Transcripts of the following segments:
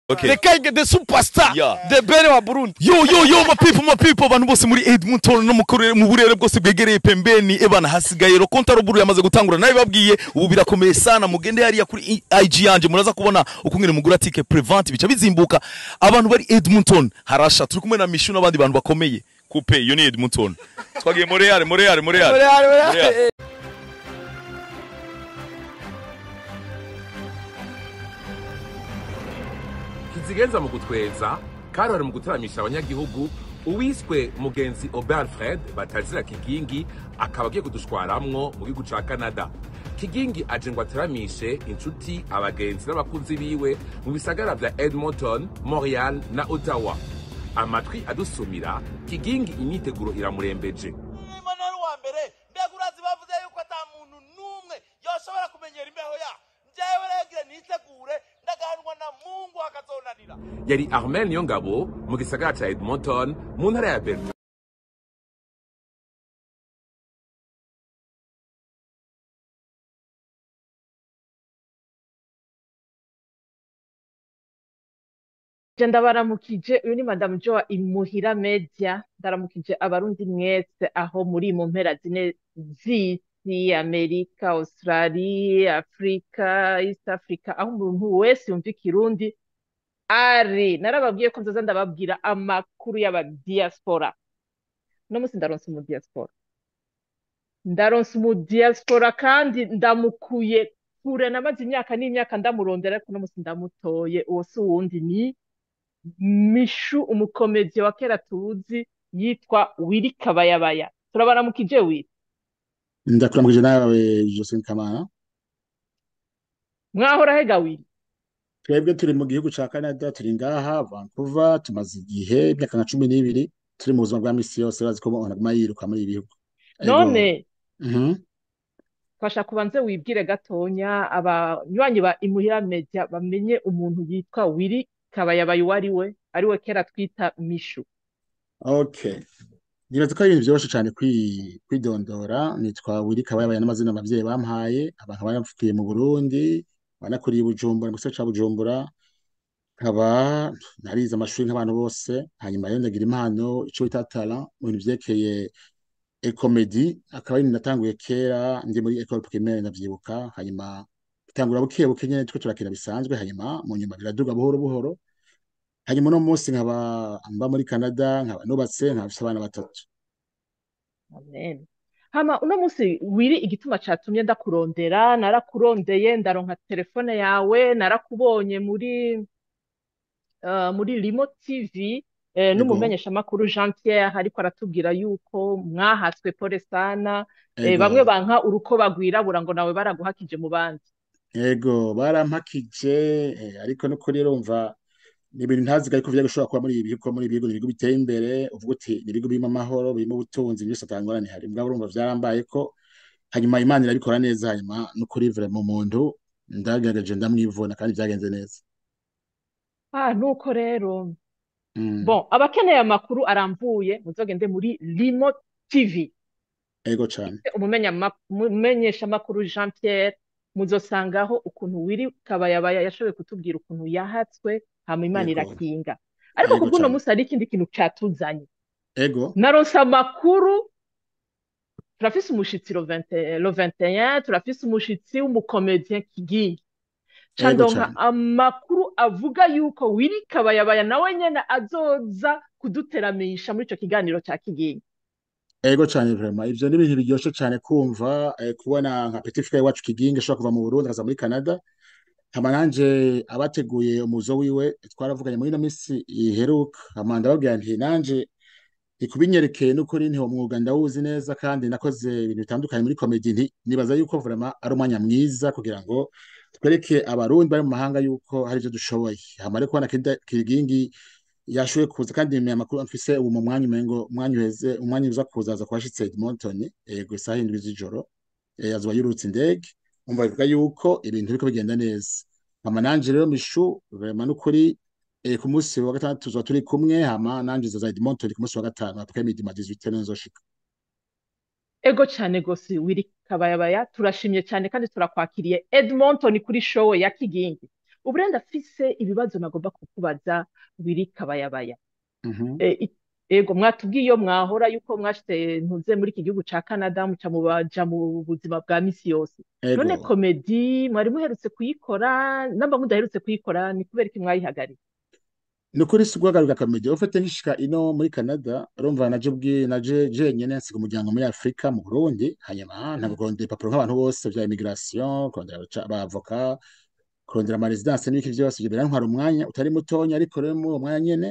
Okay. The King, the superstar, Yeah. the bere wa Burundi. Yo yo yo, my people, my people, abantu bose muri Edmonton no mu burere bwose bwegereye pembeni, ebana hasigaye ro konta ruburu yamaze gutangura, nawe babwiye ubu birakomeye sana. Mugende hariya kuri IG yanje muraza kubona ukungene mugura ticket prevent bica bizimbuka. Abantu bari Edmonton harasha, turi kumwe na Mishu n'abandi bantu bakomeye. Coupe iyo ni Edmonton, twagiye Montreal, Montreal, Montreal, Montreal, Montreal. Montreal. Kizigenza mu gutweza karori mu gutaramisha abanyagihugu, uwiswe mugenzi Obert Alfred batazira Kigingi akaba agiye kudushwaramwo mu gihugu ca Canada. Kigingi aje ngo ataramishe inshuti, abagenzi n'abakunzi biwe mu bisagara vya Edmonton, Montreal na Ottawa. Amatwi adusumira, Kigingi imyiteguro iramurembeje. Imana ari uwa mbere. Mbega urazi bavuze yuko ata muntu n'umwe yoshobora kumenyera imbeho ya njyewe regire nitegure ndagahanwa na Mungu akazonanira. Yari Armel Niyongabo mu gisagara ca Edmonton mu ntara ya Alberta. Je ndabaramukije, uyu ni Madame Joa Imuhira Media, ndaramukije abarundi mwese aho muri mu mpera zine z'isi, Amerika, Australia, Afrika, East Africa, aho umuntu wese yumva ikirundi ari. Narababwiye ko nzoza ndababwira amakuru y'aba diaspora. Uno musi ndaronse umu diaspora. Ndaronse umu diaspora kandi ndamukuye kure, namaze imyaka n'imyaka ndamurondera, ariko uno musi ndamutoye. Uwo si uwundi ni Mishu, umukomediye wa kera tuzi yitwa Willy Kabayabaya. Turabaramukije Willy. Ndakuramukije nawe Josephine Kamana. Mwahora hega Willy? Twebwe turi mu gihugu ca Canada, turi ngaha Vancouver, tumaze igihe imyaka nka 12 turi mu buzima bwa misi yose, bazi ko umuntu aguma yiruka muri ibi bihugu. Ego. None twashaka kubanze wibwire gatonya abanywanyi ba Imuhira Media bamenye umuntu yitwa Willy Kabayabaya uwo ari we, ari we kera twita Mishu. Okay. Nibaza ko ari ibintu vyoroshe cane kwidondora. Nitwa Willy Kabayabaya n'amazina abavyeyi bampaye, abantu baramfukiye mu Burundi, banakuriye i Bujumbura, mu gisagara ca Bujumbura. Nkaba narize amashuri nk'abantu bose, hanyuma rero ndagira impano ico bita talent mu bintu vyerekeye comedy, akaba ari natanguye kera ndi muri école primaire ndavyibuka, hanyuma bitangura buke buke nyene turiko turakina bisanzwe, hanyuma mu nyuma biraduga buhoro buhoro, hanyuma uno munsi nkaba mba muri Canada, nkaba nubatse, nkaba mfise abana batatu. Amen. Hama uno munsi Willy, igituma catumye ndakurondera, narakurondeye ndaronka telefone yawe, narakubonye muri Limo TV n'umumenyeshamakuru Jean Pierre ariko aratubwira yuko mwahatswe pole sana, bamwe banka urukoba rwirabura ngo nawe baraguhakije mu bandi. Ego, barampakije, ariko no kuri urumva ni ibintu ntaziga ariko vyari gushobora kuba muri ibi bihugu, muri ibi bihugu, ibihugu biteye imbere, uvuga uti ni ibihugu birimo amahoro, birimo ubutunzi, byose atangorane hari. Mugabo urumva vyarambaye ko hanyuma Imana irabikora neza, hanyuma no kuri vraiment umuntu ndagerageje ndamwivuna kandi vyagenze neza. Nuko rero. Bon, abakeneye amakuru arambuye muzogende muri Limo TV. Ego cane. Umumenyeshamakuru Jean Pierre muzosangaho ukuntu Willy Kabayabaya yashoboye kutubwira ukuntu yahatswe hama Imana irakinga. Ariko kubw'uno musi hari ikindi kintu catuzanye. Naronse amakuru, turafise umushitsi le 21, turafise umushitsi w'umukomedien Kigingi. Candonka amakuru avuga yuko Willy Kabayabaya nawe nyene azoza kuduteramisha muri ico kiganiro ca Kigingi. Ego cane vraiment, ivyo ni ibintu biryoshe cane kumva, kubona nka petit frère wacu Kigingi ashobora kuva mu Burundi akaza muri Canada. Hama nanje abateguye umuzo wiwe twaravuganye muri ino misi iheruka, hama ndababwira nti nanje ikubinyerekeye n'ukuri nti uwo mwuga ndawuzi neza kandi nakoze ibintu bitandukanye muri comedy, nti nibaza yuko vraiment ari umwanya mwiza kugira ngo twereke abarundi bari mu mahanga yuko hari ivyo dushoboye. Hama rero kubona Kigingi yashoboye kuza kandi nimenya amakuru mfise ubu mu mwanya umengo umwanya uheze, umwanya uza kuza aza kuba ashitse Edmonton, ego isaha 7 z'ijoro, azoba yurutse indege, umva bivuga yuko ibintu biriko bigenda neza. Hama nanje rero Mishu vraiment n'ukuri, ku munsi wa gatandatu tuzoba turi kumwe, hama nanje nzoza Edmonton ku munsi wa gatanu après midi ma 18h nzoshika. Ego cane gose Willy Kabayabaya, turashimye cyane kandi turakwakiriye Edmonton kuri show ya Kigingi. Ubu rero ndafise ibibazo nagomba kukubaza, Willy Kabayabaya. Ego, mwatubwiye iyo mwahora yuko mwashitse ntuze muri iki gihugu ca Canada, muca mubaja mu buzima bwa misi yose. None Ego. comédie mwari muherutse kuyikora? Namba mudaherutse kuyikora, ni kubera iki mwayihagaritse? Ni ukuri si guhagarika comédie. Ufite nkishika ino muri Canada, urumva naje ubwi naje jenyene, nsiga umuryango muri Afrika, mu Burundi. Hanyuma ntabwo kurondera ibipapuro nk'abantu bose vya immigration, kurondera abavoka, kurondera ama résidence n'ibiki vyose, ivyo birantwara umwanya utari mutonya. Ariko rero muri uwo mwanya nyene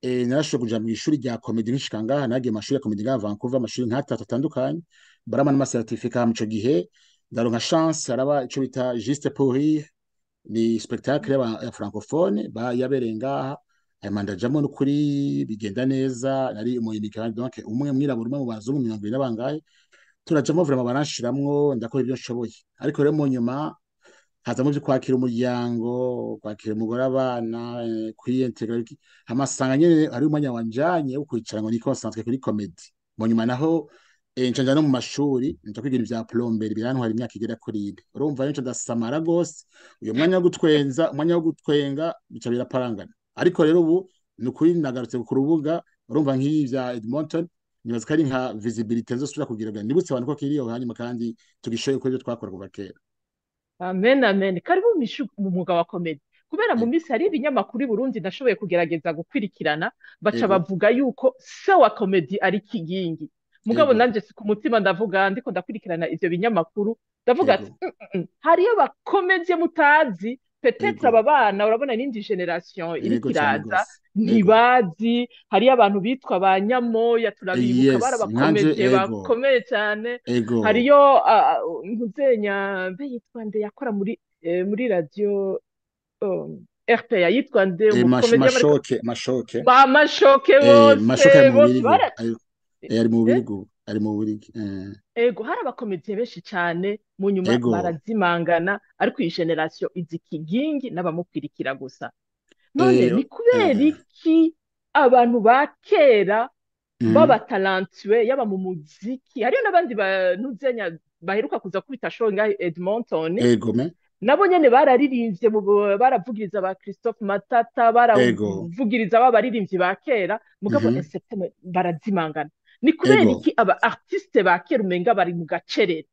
narashoboye kuja mw'ishuri rya comédie. Nkishika ngaha nagiye mu mashuri ya comédie ngaha Vancouver, amashuri nk'atatu atandukanye, barama n'ama certificat. Ico gihe ndaronka chance, haraba ico bita Juste pour rire, ni spectacle ya francophone yabereye ngaha. Hanyuma ndajamwo, n'ukuri bigenda neza. Nari umu immigrant, donc umwe mwirabura umwe mu bazungu 20 na bangahe. Turajamwo vraiment, baranshiramwo, ndakora ibyo nshoboye. Ariko rero mu nyuma hazamo ibyo kwakira umuryango, kwakira umugore, abana, kwiyintegra iki. Amasanga nyene hari umwanya wanjanye wo kwicara ngo ni concentre kuri comédie. Mu nyuma naho nca nja no mu mashuri, nja kwiga ibintu vya plomberie, birantwara imyaka igera kuri 4. Urumva rero nca ndasamara gose, uyo mwanya wo gutwenza, umwanya wo gutwenga bica biraparangana. Ariko rero ubu ni ukuri nagarutse ku rubuga. Urumva nk'iyi vya Edmonton, nibaza ko ari nka visibilité nzosubira kugira ngo nibutse abantu ko kiriyo, hanyuma kandi tugishoboye gukora ibyo twakora kuva kera. Amen, amen. Karibu Mishu mu mwuga wa comédie. Kubera mu minsi hari ibinyamakuru i Burundi nashoboye kugerageza gukwirikirana, baca bavuga yuko se wa comédie ari Kigingi. Mugabo nanje si ku mutima ndavuga, ndiko ndakwirikirana ivyo binyamakuru, ndavuga ati hariyo ba comédiens mutazi peut-être. Aba bana, urabona n'indi génération iriko Yego, cyane iraza, rwose. Yego. ntibazi. Hariyo abantu bitwa ba Nyamoya, turabibuka, bari Yes, nkanje aba comédiens bakomeye cyane. Hariyo Ntuzenya, mbe yitwa nde, yakora muri radio RPA, yitwa nde? Umu comédien bariko Mashoke, Mashoke. Ba Mashoke. Mashoke Bose ari mu bose Bubirigi. bara Ari mu eh? Bubirigi, ari mu Bubirigi. Ego, hari aba comédiens benshi cyane, mu nyuma barazimangana, ariko iyi génération izi Kigingi n'abamukwirikira gusa. None ni kubera iki abantu ba kera baba talentueux, yaba mu muziki, hariyo n'abandi bantuzenya baheruka kuza kubita show ngaho Edmonton, Ego me. nabo nyene bararirimbye, baravugiriza ba Christophe Matata, baravugiriza ba baririmbyi ba kera, mugabo exceptement barazimangana. Ni kubera iki aba artiste ba kera umenga bari mu gacerere?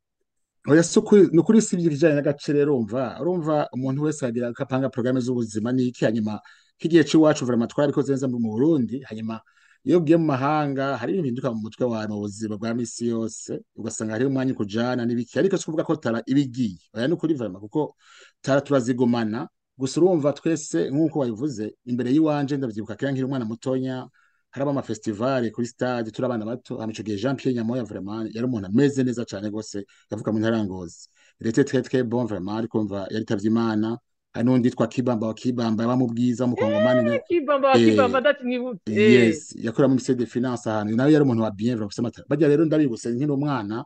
Oya, si ukuri, ni ukuri si ibijyanye n'agaciro. Urumva umuntu wese agira akapanga programme z'ubuzima n'iki. Hanyuma k'igihe c'iwacu vraiment twarabikoze neza mu Burundi. Hanyuma iyo ugiye mu mahanga hari ibintu bihinduka mu mutwe wawe, mu buzima bwa misi yose, ugasanga hariho umwanya ukujana n'ibiki. Ariko si kuvuga ko talent iba igiye, oya, ni ukuri vraiment, kuko talent turazigumana. Gusa urumva twese nk'uko wabivuze imbere y'iwanje, ndavyibuka kera nkiri umwana mutonya, haraba ama festival kuri stade turi abana bato. Hama ico gihe Jean Pierre Nyamoya vraiment yari umuntu ameze neza cane gose, yavuka mu ntara ya Ngozi. Il était très très bon vraiment, ariko mva yaritavye Imana. Hari n'undi yitwa Kibamba wa Kibamba, yaba mu Bwiza, w'umukongomani Kibamba wa Kibamba, ndatimwibutse. Yes, yakorera muri ministère des finances ahantu, nawe yari umuntu wa bien vraiment, ufise amatara. Barya rero ndabibutse nkiri umwana,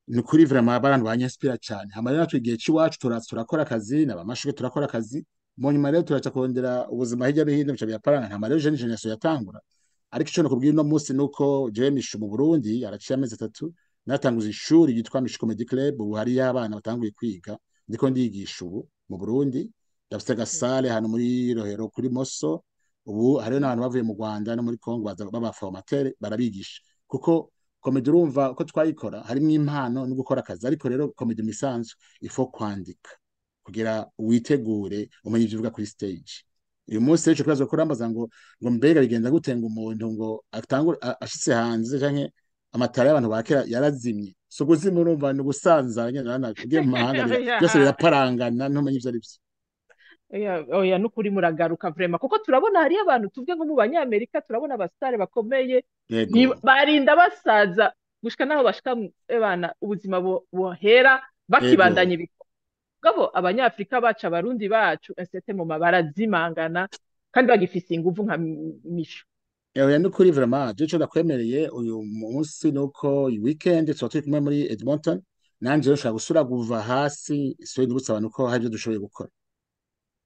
ni ukuri vraiment abantu banyinspira cyane. Hama rero natwe igihe c'iwacu turaza turakora akazi n'abamashuke, turakora akazi. Mu nyuma rero turaca kurondera ubuzima hirya no hino, bica biraparana. Hama rero jeune génération yatangura. Ariko ico nokubwira uno munsi nuko jewe Mishu mu Burundi araciye amezi 3 natanguza ishuri ryitwa Mishu Comedy Club. Ubu hariyo abana batanguye kwiga, ndiko ndigisha ubu mu Burundi. Ndafise aga salle hano muri Rohero kuri Moso. Ubu hariyo n'abantu bavuye mu Rwanda no muri Congo baza baba formateur, barabigisha. Kuko comédie, urumva ko twayikora harimwo impano no gukora akazi. Ariko rero comédie mu isanzwe ifo kwandika kugira witegure, umenye ivyo uvuga kuri stage. Uyu munsi rero ico kibazo kurambaza ngo mbega bigenda gute ngo umuntu ngo atangure ashitse hanze, canke ama talent y'abantu ba kera yarazimye? So kuzima, urumva ni ugusanzara nyene, urabona ugiye mu mahanga byose biraparangana, ntumenye ivyo ari vyo. Oya, oya, n'ukuri muragaruka vraiment, kuko turabona hariyo abantu, tuvuge nko mu Banyamerika, turabona aba stars bakomeye barinda basaza gushika naho bashika ebana ubuzima buhera bakibandanya ibikorwa. Mugabo Abanyafrika bacu, Abarundi bacu, ensete mu barazimangana kandi bagifise inguvu nka Mishu. Oya, n'ukuri vraiment, je ico ndakwemereye uyu munsi nuko iyi weekend tuba turi kumwe muri Edmonton. Nanje rero nshobora gusubira kuva hasi, so nibutsa abantu ko hari ibyo dushoboye gukora.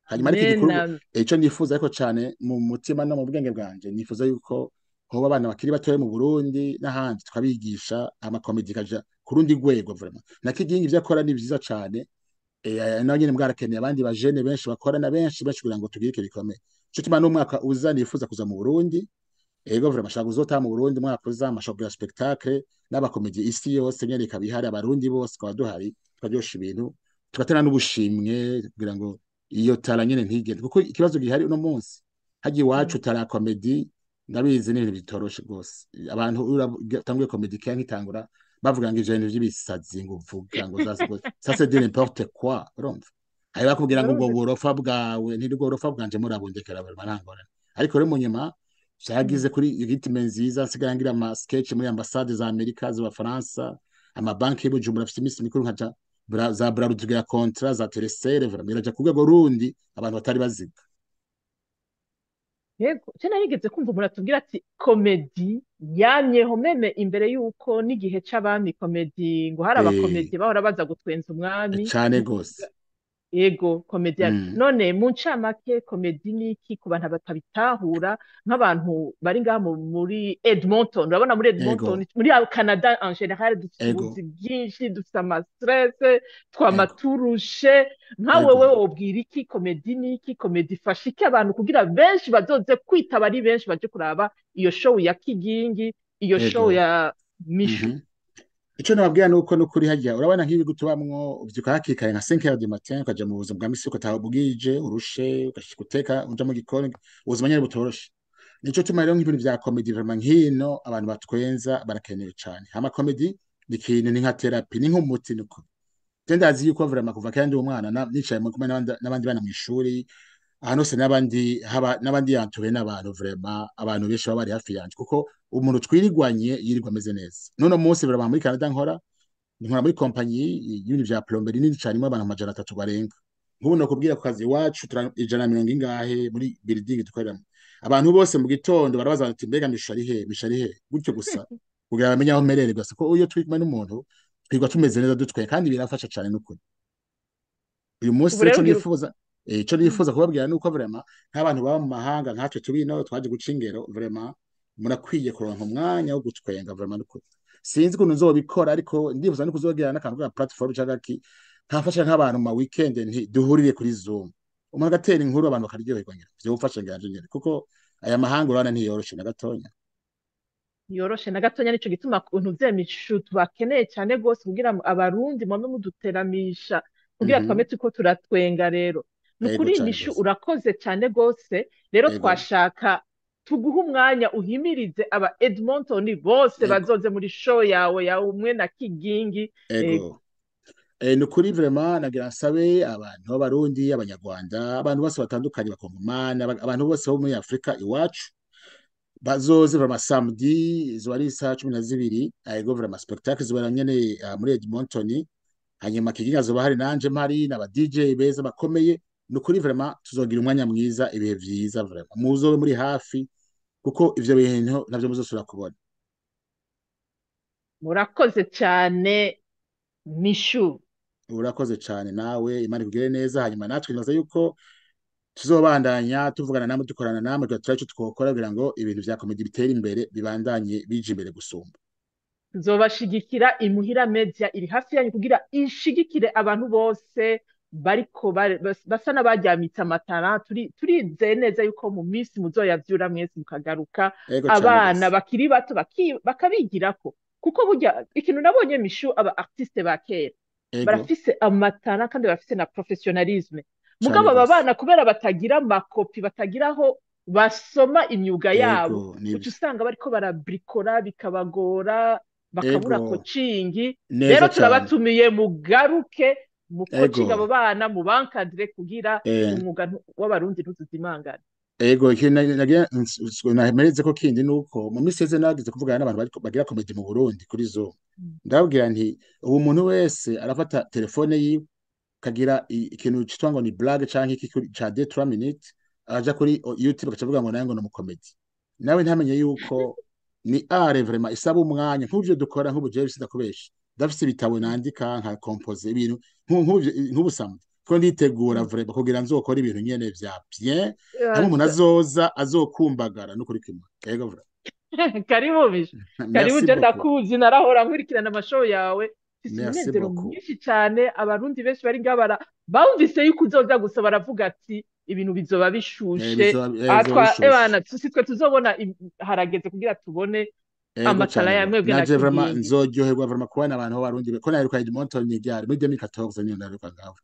Hanyuma ariko igikuru, Amen. ico nifuza ariko cane mu mutima no mu bwenge bwanje, nifuza yuko hoba abana bakiri batoya mu Burundi n'ahandi tukabigisha ama comédie kaja ku rundi rwego vraiment. Na Kigingi ivyo akora ni vyiza cane. Naho nyene bwarakeneye abandi bajene benshi bakorana benshi benshi kugira ngo tugire ikintu gikomeye. Ico gituma n'umwaka uza nifuza kuza mu Burundi. Ego vraiment nshaka kuzotaha mu Burundi umwaka uza, mashaka kugira spectacle n'abakomedi isi yose nyene ikaba ihari, abarundi bose tukaba duhari, tukaryosha ibintu, tugatera n'ubushimwe kugira ngo iyo tara nyene ntigende, kuko ikibazo gihari uno munsi hagiye iwacu tara komedi ndabizi ni ibintu bitoroshe rwose. Abantu utanguye komedi kenshi nkitangura bavuga ngo ivyo bintu vy'ibisazi ngo uvuga ngo ça c'est de n'importe quoi, urumva hari bakubwira ngo ubwo burofa bwawe ntirwo burofa bwanje murabundekera vraiment ntangorane. Ariko rero mu nyuma vyagize kuri rythme nziza, nsigaye ngira ama sketch muri ambasade za Amerika, z'Abafaransa, amabanki y'Ibujumbura afite iminsi mikuru nkaja za Brarudi tugira contrat za Telecel, vraiment biraja ku rwego rundi abantu batari baziga. Yego, je narigeze kumva umuntu atubwira ati komedi yamyeho même imbere y'uko n'igihe c'abami, komedi ngo hari abakomedi bahora baza gutwenza umwami. Cane gose. Yego, komedi none mu ncamake komedi ni iki ku bantu batabitahura, nk'abantu bari ngaha muri Edmonton? Urabona muri Edmonton, muri Canada en général, dufite ubuzi bwinshi, dufite ama stress, twama turushe. Nka wewe wobwira iki? Komedi ni iki? Komedi ifasha iki abantu kugira benshi bazoze kwitaba, ari benshi baje kuraba iyo show ya Kigingi, iyo show ya Mishu? Ico nababwira nuko nukuri harya urabona nk'ibigo tubamwo, uvyuka hakiri kare nka 5 heures du matin, ukaja mu buzima bwa misi, ugataha bwije urushe, ugashika uteka, uja mu gikoni, ubuzima nyene butoroshe. Nico tuma rero nk'ibintu vya comedy vraiment nkino abantu batwenza barakenewe cane. Hama comedy ni ikintu, ni nka therapy, ni nk'umuti nuko. Je ndazi yuko vraiment kuva kera ndi umwana nicaye kumwe n'abandi bana mw'ishuri ahantu hose n'abandi haba n'abandi yantuye n'abantu, vraiment abantu benshi baba bari hafi yanje, kuko umuntu twirigwanye yirirwa ameze neza. None munsi vraiment muri Canada nkora muri kompanyi y'ibintu vya plomberie nini cane, irimo abantu 300 barenga. Nk'ubu nokubwira ku kazi iwacu 150 ingahe muri building dukoreramo. Abantu bose mu gitondo barabaza bati: "Mbega Mishu ari he? Mishu ari he?" Gutyo gusa kugira bamenye aho mperereye gusa, ko iyo turi kumwe n'umuntu twigwa tumeze neza dutwaye, kandi birafasha cane n'ukuri. Uyu munsi Ubu rero rero ico ugira nifuza, ico nifuza kubabwira nuko vraiment nk'abantu baba mu mahanga nkatwe turi ino twaje guca ingero, vraiment murakwiye kuronka umwanya wo gutwenga vraiment n'ukuri. Sinzi ukuntu nzobikora, ariko ndifuza no kuzogira n'akantu ka platform canke ki nkafasha nk'abantu mu ma weekend, nti duhurire kuri Zoom, umuntu agatera inkuru, abantu bakaryoherwa. Ngira vyofasha nganje nyene, kuko aya mahanga urabona ntiyoroshe na gatonya. Yoroshe na gatonya, nico gituma kuntu vy'Emishu tubakeneye cyane gose kugira ngo abarundi mwame muduteramisha, kugira twame turiko turatwenga. Rero ni ukuri cane Mishu, gose. urakoze cyane gose. Rero twashaka tuguhe umwanya uhimirize aba Edmonton bose bazoze muri show yawe ya umwe na Kigingi. Ego. Ni ukuri vraiment nagira nsabe abantu b'Abarundi, Abanyarwanda, abantu bose batandukanye, Abakongomani, abantu bose bo muri Afrika iwacu bazoze vraiment samedi, izuba ari isaha 12. Ego, vraiment spectacle zibera nyene muri Edmonton. Hanyuma Kigingi azoba hari, nanje mpari, n'aba DJ beza bakomeye. Ni ukuri vraiment tuzogira umwanya mwiza, ibihe vyiza vraiment. Muzobe muri hafi, kuko ivyo bintu navyo muzosubira kubona. Murakoze cyane, Mishu. Urakoze cane nawe, Imana ikugire neza. Hanyuma natwe nibaza yuko tuzobandanya tuvugana namwe, dukorana namwe, kugira turabe ico twokora kugira ngo ibintu vya komedi bitere imbere, bibandanye bija imbere gusumba. Tuzobashigikira. Imuhira Media iri hafi yanyu kugira ishigikire abantu bose bariko basa n'abaryamitse amatara. Turizeye neza yuko mu minsi muzoyavyura mwese mukagaruka. Ego cane Abana gose. bakiri bato bakabigirako, kuko burya ikintu nabonye, Mishu, aba artiste ba kera barafise amatara kandi barafise na professionnalisme. Cane Mugabo aba gose. bana kubera batagira amakopi, batagira aho basoma imyuga yabo, Ego, nivyo. uca usanga bariko barabrikora bikabagora, bakabura coaching. Neza Rero cane. turabatumiye mugaruke mu coaching abo bana, mu bankadire kugira umwuga w'Abarundi ntuzuzimangane. Ego, ikintu nagira namereze ko kindi nuko mu minsi iheze nagize kuvugana n'abantu bagira komedi mu Burundi kuri Zoom. Ndababwira nti ubu umuntu wese arafata telefone yiwe kagira ikintu citwa ngo ni blague canke iki ca 2 3 minutes, aja kuri YouTube agaca avuga ngo nawe ngo ni umukomedi. Nawe ntamenye yuko ni art vraiment isaba umwanya nk'uvyo dukora. Nk'ubu jewe sindakubesha, ndafise ibitabo nandika nka compose ibintu nk'ubu samedi ko nditegura vraiment kugira nzokora ibintu nyene vya bien, hamwe umuntu azoza azokumbagara n'ukuri kimwe. Ego vraiment. Karibu Mishu, karibu. Merci Je beaucoup. ndakuzi, narahora nkurikirana amashow yawe. Mfise Merci umunezero beaucoup. mwinshi cane. Abarundi benshi bari ngaha bumvise yuko uzoza gusa baravuga ati ibintu bizoba bishushe. Bizoba Aha twa bishushe. Ebana, si twe tuzobona, harageze kugira tubone Ego amatara cane ya bro. mwebwe na Nanje vraiment Kigingi. nzoryoherwa vraiment kubona abantu b'Abarundi ko naheruka Edmonton ni ryari, muri 2014 niyo naheruka ngaho.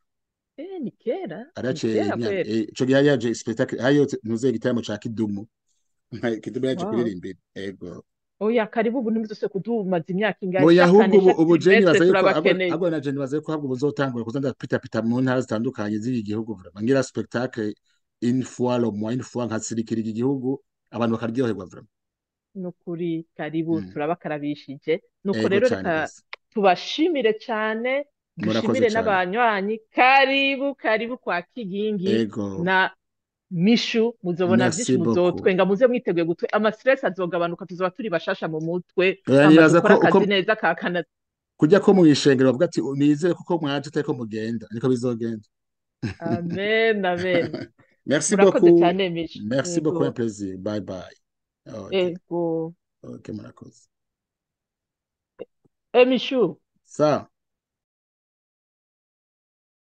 Ni kera, ni Araciye kera imyaka kweli. ico gihe yaje spectacle hayo ntuze igitaramo ca Kidumu. Kidumu yaje kuririmbira. Ego. Oya, karibu. Ubu ntimuzose kudumaza imyaka ingahe? Moya, Chaque ahubwo année, ubu chaque ubu je trimestre nibaza yuko turabakeneye. Ahubwo naje nibaza yuko ahubwo buzotangura kuza ndapita pita mu ntara zitandukanye z'iki gihugu, vraiment ngira spectacle une fois le mois, une fois nkasirikira iki gihugu, abantu bakaryoherwa vraiment. Nukuri karibu, turabakarabishije. Nuko Ego rero cane reka gose. tubashimire cane, Murakoze dushimire cane. n'abanywanyi. Karibu, karibu kwa Kigingi Ego. na Mishu, muzobona Merci vyinshi, beaucoup. muzotwenga, muze mwiteguye gutwe, ama stress azogabanuka, tuzoba turi bashasha mu mutwe, Oya, hama nibaza dukore ko uko akazi neza ka Canada. kujya ko mwishengero bavuga ati nizere kuko mwaje atari ko mugenda, niko bizogenda. Amen, amen. Merci Murakoze beaucoup. cane, Mishu. Merci beaucoup, un Ego. plaisir. Bye bye. Okay. Ego. Okay, murakoze. Mishu. Sa.